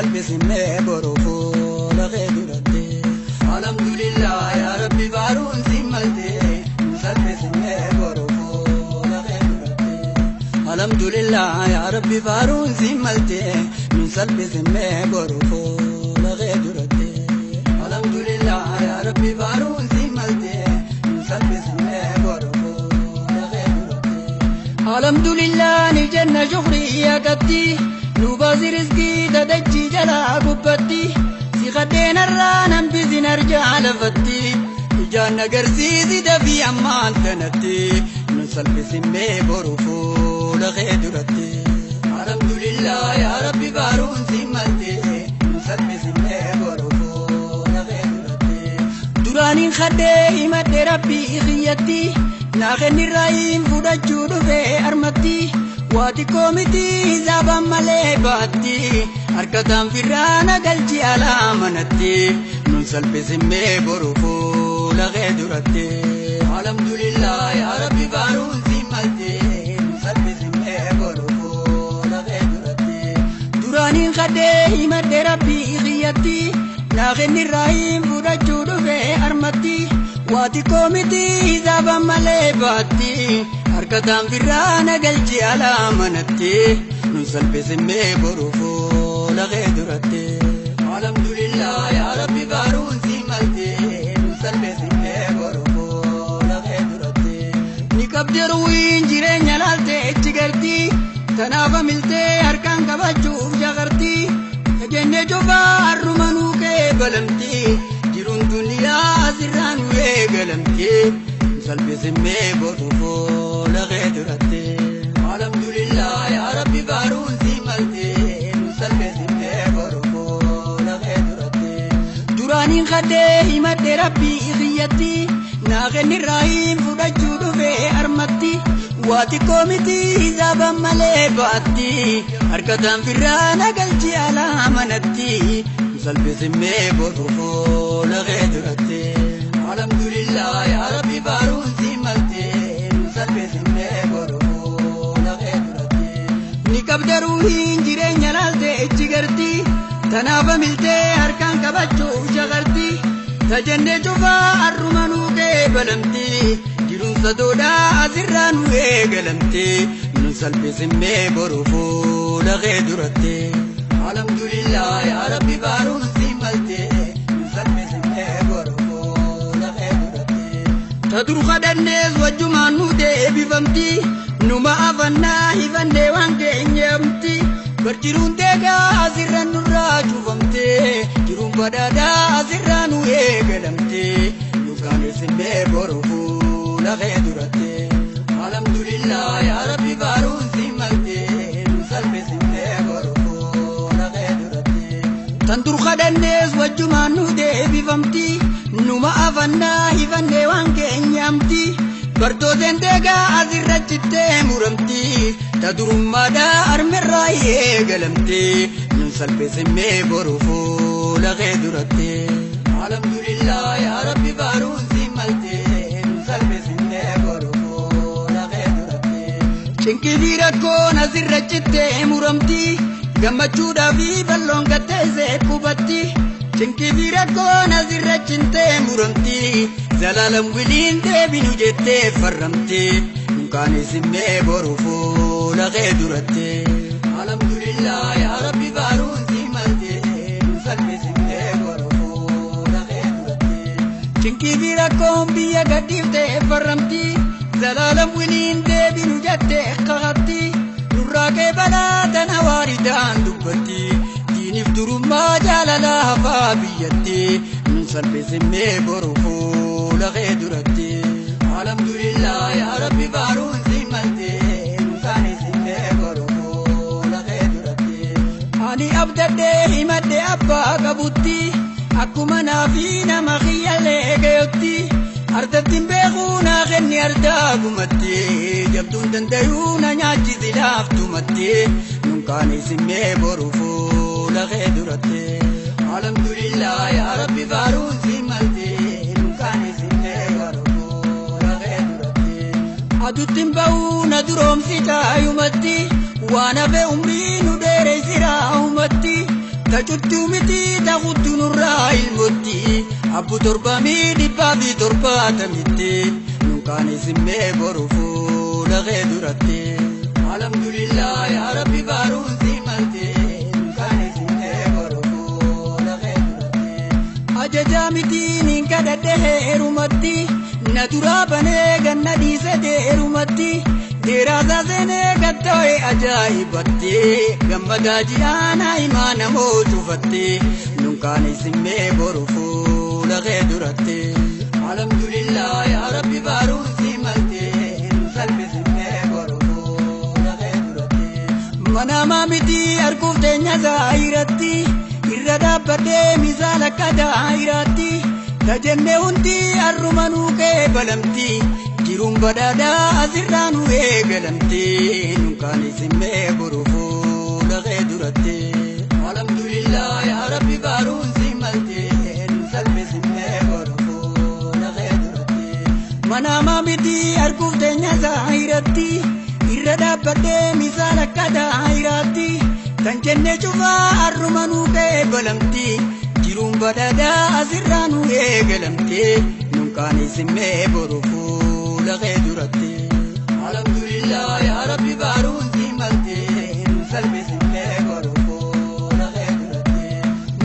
salphisimee boru fuula kee duratti. Alhamdulillah yaa Rabbi baaruun si malte nu salphisimee boru fuula kee duratti. Alhamdulillah yaa Rabbi baaruun si malte nu salphisimee boru fuula kee duratti. Alhamdulillah yaa Rabbi baaruun si malte nu salphisimee boru fuula kee duratti. Alhamdulillah ni jenna shukrii akkatti nu baasi rizqii dadachii jalaa gubbatti. Si kadheenarraa nan bisin arjaa lafatti ijaan agarsiisi dafii ammaan tanatti nu salphisimee boru fuula kee duratti. Alhamdulillah yaa Rabbi baaruun si malte nu salphisimee boru fuula kee duratti. Duraaniin kadhee himadhe Rabbii kiyyatti naa kennirraayin fudhachuu dhufee armatti. Waa xiqqoo miti hisaabaan malee baatti harkataan firraana galchi alaa manatti nun salphisimee boru fuula kee duratti. Alhamdulillah yaa Rabbi baaruun si malte nun salphisimee boru fuula kee duratti. Duraaniin kadhee himadhe Rabbii kiyyatti naa kennirraayin fudhachuu dhufee armatti. Waa xiqqoo miti hisaabaan malee baatti harkataan firraana galchi alaa manatti nun salphisimee boru fuula kee duratti. Alhamdulillah yaa Rabbi baaruun si malte nun salphisimee boru fuula kee duratti. Ni qabdi ruwiin jireenya laaltee ichi garti tanaaf amiltee harkaan qabachuuf shakarti jennee cufaa harruma nuu kee balamti jiruun duniyaa asirraa nu eegalamti salphisimee boru fuula kee duratti. Alhamdulillah yaa Rabbi baaruun si malte nu salphisimee boru fuula kee duratti. Duraaniin kadhee himadhe Rabbii kiyyatti naa kennirraayin fudhachuu dhufee armatti. Waa xiqqoo miti hisaabaan malee baatti harkataan firraana galchi alaa manatti salphisimee boru fuula kee duratti. Alhamdulillah yaa Rabbi baaruun si malte nu salphisimee boru fuula kee duratti. Ni qabda ruuhiin jireenya laaltee ichi garti tanaaf amiltee harkaan qabachuuf shakarti tajannee cufaa harruma nuu kee balamti jiruun sadoodhaa asirraa nu eegalamti nun salphisimee boru fuula kee duratti. Alhamdulillah yaa Rabbi baaruun si malte nu salphisimee boru fuula kee duratti. Ta dur kadhannees wajjumaan nu deebifamti numa afannaa hifannee waan keenyamti. Barjiruun deegaa asirra nurraa cufamte jiruun badhaadhaa asirraa nu eegalamte nu kaanesimee boru fuula kee duratti. Alhamdulillah yaa Rabbi baaruun si malte nu salphisimee boru fuula kee duratti. Tan dur kadhannees wajjumaan nu deebifamti numa afannaa hifannee waan keenyamti. Bartooteen deegaa asirra cittee muramti ta durummaadhaa armirraa eegalamti nun salphisimee boru fuula kee duratti. Alhamdulillah yaa Rabbi baaruun si malte nun salphisimee boru fuula kee duratti. Cinqii fi rakkoon asirra cittee muramti gammachuudhaa fi bal'oon gatteessee qubatti. Cinqii fi rakkoon asirra cintee muramti zalaalam wiliin deebinu jettee farramti nun kaanesimee boru fuula kee duratti. Alhamdulillah yaa Rabbi baaruun si malte nu salphisimee boru fuula kee duratti. Cinqii fi rakkoon biyya gadhiiftee farramti zalaalam wiliin deebinu jettee kakatti nurraa kee balaa tana waaridaan dubbatti. Diiniif durummaa jaalala hafaa biyyatti nun salphisimee boru fuula kee duratti. Alhamdulillah yaa Rabbi baaruun si malte nu kaanesimee boru fuula kee duratti. Ani abdadhee himadhe abbaa qabutti akkuma naa fi nama kiyyallee gayotti ardattiin beekuu naa kenni ardaa gumatti jabduun dandayuu na nyaachisi laaftumatti nun kaanesimee boru fuula kee duratti. Alhamdulillah yaa Rabbi baaruun si malte nun kaanesimee boru fuula kee duratti. Aduttiin ba'uu na duroomsi taayumatti waan hafe umrii nu dheereessira ummatti. Tacuttuu miti taqutti nurraa ilmotti abbu 770tti nunkaaneessimmee boru fuula kee duratti. Alhamdulillah yaa Rabbi baaruun si malte nunkaaneessimmee boru fuula kee duratti. Ajajaa miti niin kadhadhe heerumatti na duraa banee ganna dhiise deerumatti. Dheeraasaa seenee gatta'e ajaa'ibatti gammadaa ji'aanaa himaa namoo cufatte nunkaaneessimmee boru fuula kee duratti. Alhamdulillah yaa Rabbi baaruun si malte nu salphisimmee boru fuula kee duratti. Manamaa miti arguuf teenya zaayiratti irra dhaabbadhee misaala akka daayiraatti tajennee hundi arrumanuu kee balamti. Jiruun badhaadhaa asirraa nu eegalamte nunkaaneessimmee boru fuula kee duratti. Alhamdulillah yaa Rabbi baaruun si malte nu salphisimmee boru fuula kee duratti. Manamaa miti arguuf teenya zaayiratti irra dhaabbadhee misaala akka daayiraatti kan jenne cufaa arrumanuu kee balamti. Jiruun badhaadhaa asirraa nu eegalamte nunkaaneessimmee boru fuula kee duratti. Alhamdulillah yaa Rabbi baaruun si malte nu salphisimmee boru fuula kee duratti.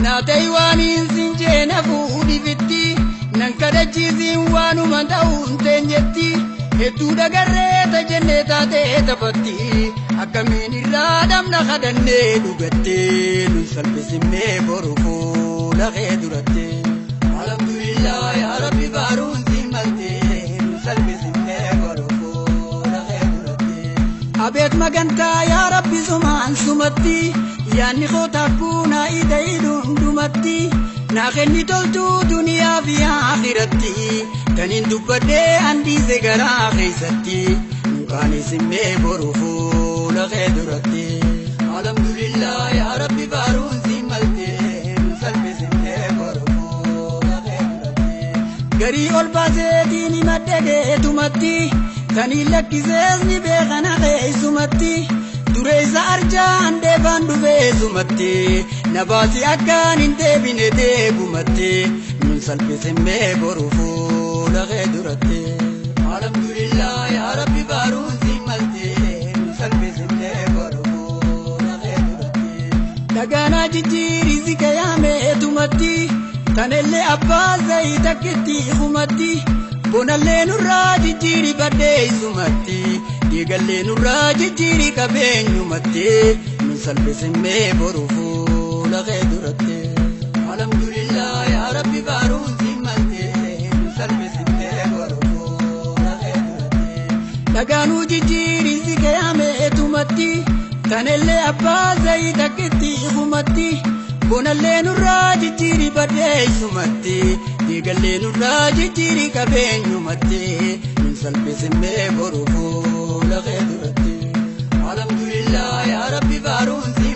Naatee waan hin sinjeena fuudhifitti nan kadhachiisiin waanuma ta'uun teenyetti hedduu dhagarree tajennee taatee taphatti akkamiin irraa dhabna kadhannee dhugatte nu salphisimmee boru fuula kee duratti. Alhamdulillah yaa Rabbi baaruun si malte nu salphisimmee boru fuula kee duratti. Abeet magantaa yaa Rabbi sumaan sumatti yaanni koo taakkuu naa ida'ii dhundhumatti naa kenni toltuu duniyaa fi akhiratti taniin dubbadhee andiise garaa keessatti nunkaaneessimmee boru fuula kee duratti. Alhamdulillah yaa Rabbi baaruun si malte nu salphisimmee boru fuula kee duratti. Garii ol baaseetiin himadhe geetumatti taniin lakkisees ni beekana keessumatti. Dureessa arjaan deebaan dhufeessumatti na baasi akkaan hin deebine deebumatti nun salphisimmee boru fuula kee duratti. Alhamdulillah yaa Rabbi baaruun si malte nu salphisimmee boru fuula kee duratti. Dhagaanaa jijjiirri si kayaameetumatti tanellee abbaa zayii takkitti humatti bonallee nurraa jijjiirri baddeessumatti. Diigallee nurraa jijjiirri qabeenyumatti nu salphisimmee boru fuula kee duratti. Alhamdulillah yaa Rabbi baaruun si malte nu salphisimmee boru fuula kee duratti. Dhagaanuu jijjiirri si kayaameetumatti tanellee abbaa zayii takkitti humatti bonallee nurraa jijjiirri baddeessumatti diigallee nurraa jijjiirri qabeenyumatti nu salphisimmee boru fuula kee duratti. Alhamdulillah yaa Rabbi baaruun si